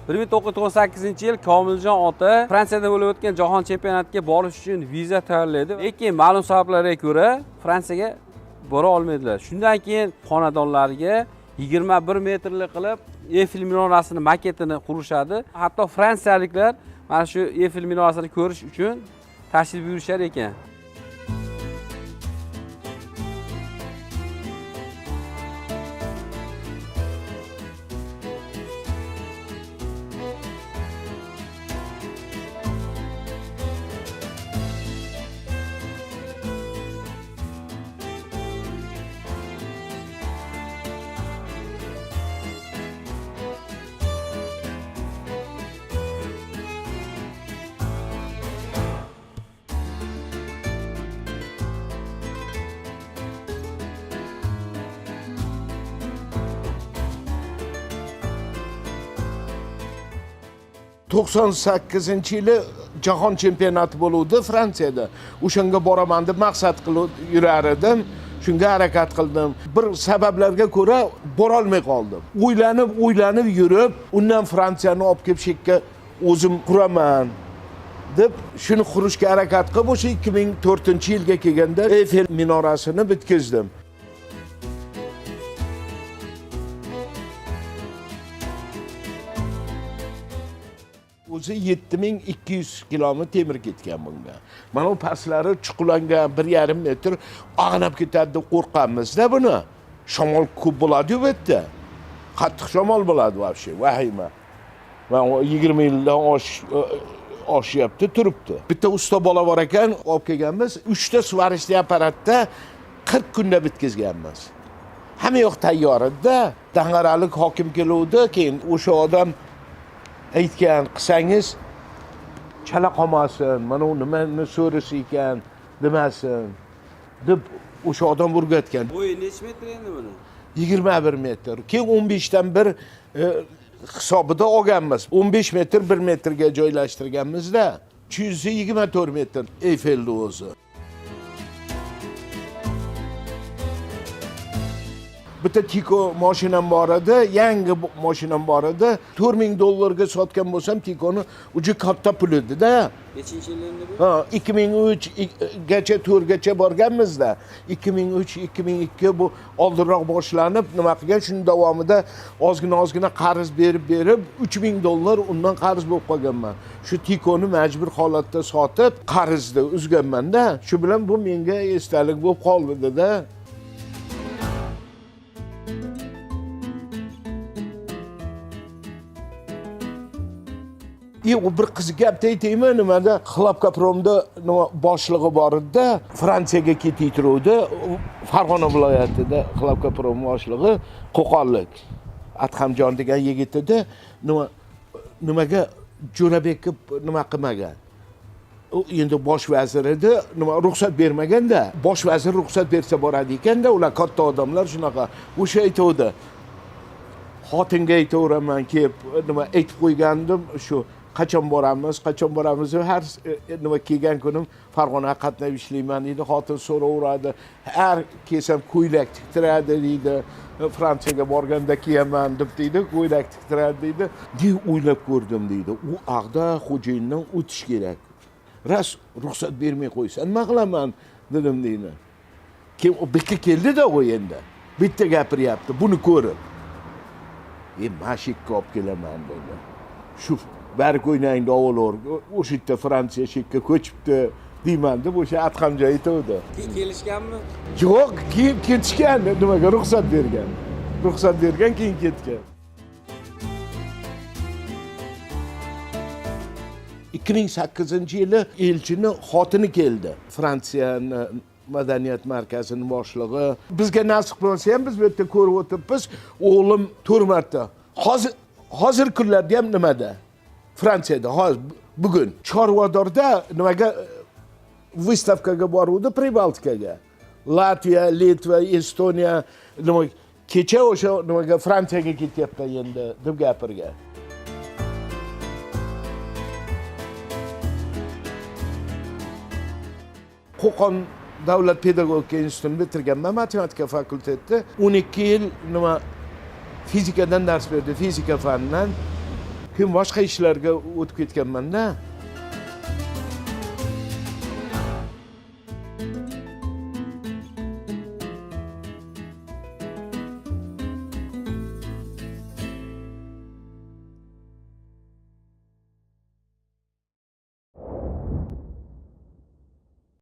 1998-yil Komiljon ota Fransiyada bo'lib o'tgan jahon chempionatiga borish uchun viza tayyorlaydi. Lekin ma'lum sabablarga ko'ra Fransiyaga bora olmaydilar. Shundan keyin xonadonlariga 21 metrli qilib Eyfel minorasini maketini qurishadi. Hatto fransiyaliklar mana shu Eyfel minorasini ko'rish uchun tashrif buyurishar ekan. 98-yili jahon chempionati bo'luvdi Fransiyada. O'shanga boraman deb maqsad qilib yurar edim. Shunga harakat qildim. Bir sabablarga ko'ra borolmay qoldim. O'ylanib, o'ylanib yurib, undan Fransiyani olib kelib shu yerga o'zim quraman deb shuni qurishga harakat qilib, o'sha 2004-yilga kelganda Eyfel minorasini bitkizdim. O'zi 7200 kilometr temir ketgan bunga. Mana bu pastlari chuqurlangan 1,5 metr ag'nab ketadi deb qo'rqamizda buni. Shamol ko'p bo'ladi bu yerda. Qattiq shamol bo'ladi вообще, vahima. Mana 20 yildan oshyapti, turibdi. Bitta usta bola bor ekan, olib kelganmiz. 3 ta svarishli apparatda 40 kunda bitkazganmiz. Hamma yoq tayyor edi. Dang'aralik hokim keluvdi, keyin o'sha odam aytgan, qilsangiz chala qolmasin, mana u nimani so'risi ekan demasin deb o'sha odam o'rgatgan. Bo'yi necha metr endi buni? 21 metr. Keyin 15dan 1 hisobida olganmiz. 15 metr 1 metrga joylashtirganmizda. 324 metr Eyfelni o'zi. Bitta Tico mashinam bor edi, yangi mashinam bor edi. $4000 ga sotgan bo'lsam Tico'ni uji katta pul edi-da. Nechinchi yil endi bu? Ha, 2003 gacha 4 gacha borganmizda. 2003, 2002 bu oldinroq boshlanib, nima qilgan, shuning davomida ozgina ozgina qarz berib berib $3000 undan qarz bo'lib qolganman. Shu Tico'ni majbur holatda sotib, qarzni uzganman-da. Shu bilan bu menga esdalik bo'lib qoldi-da. U bir qiziq gapni aytaymi, nimada Xlapkapromda nima boshlig'i bor edi, Fransiyaga ketib turuvdi, Farg'ona viloyatida Xlapkaprom boshlig'i Qo'qonlik Adhamjon degan yigit edi. Nimaga Jo'rabekka nima qilmagan? U endi bosh vazir edi, nima ruxsat bermaganda, bosh vazir ruxsat bersa boradi ekanda, ular katta odamlar shunaqa. O'sha aytuvdi. Xotinga aytaveraman, kelib nima aytib qo'ygandim, shu qachon boramiz, qachon boramiz, har nima kelgan kunim Farg'onaga qatnab ishlayman deydi, xotin so'raveradi. Har kelsam ko'ylak tiktiradi deydi. Fransiyaga borganda kiyaman deb deydi, ko'ylak tiktiradi deydi. De o'ylab ko'rdim deydi. U ag'da xo'jayindan o'tish kerak. Ras ruxsat bermay qo'ysa nima qilaman dedim deydi. Keyin u bitta keldi-da u endi. Bitta gapiryapti, buni ko'rib. Men shu yerga olib kelaman dedi. Shu bari ko'ynakni olaver, o'sha yerda Fransiya shu yerga ko'chibdi deyman deb o'sha Adhamjon aytuvdi. Keyin kelishganmi? Yo'q, keyin ketishgan, nimaga ruxsat bergan. Ruxsat bergan, keyin ketgan. 2008-yili elchini xotini keldi. Fransiyani madaniyat markazining boshlig'i. Bizga nasib bo'lsa ham biz bu yerda ko'rib o'tiribmiz. O'g'lim 4 marta. Hozir kunlarda ham nimada? Fransiyada hozir bugun Chorvadorda nimaga выставкаga boruvdi, Pribaltikaga. Latviya, Litva, Estoniya, nima kecha o'sha nimaga Fransiyaga ketyapti endi deb gapirgan. Qo'qon davlat pedagogika institutini bitirganman, matematika fakultetida. 12 yil nima fizikadan dars berdi, fizika fanidan. Keyin boshqa ishlarga o'tib ketganman-da.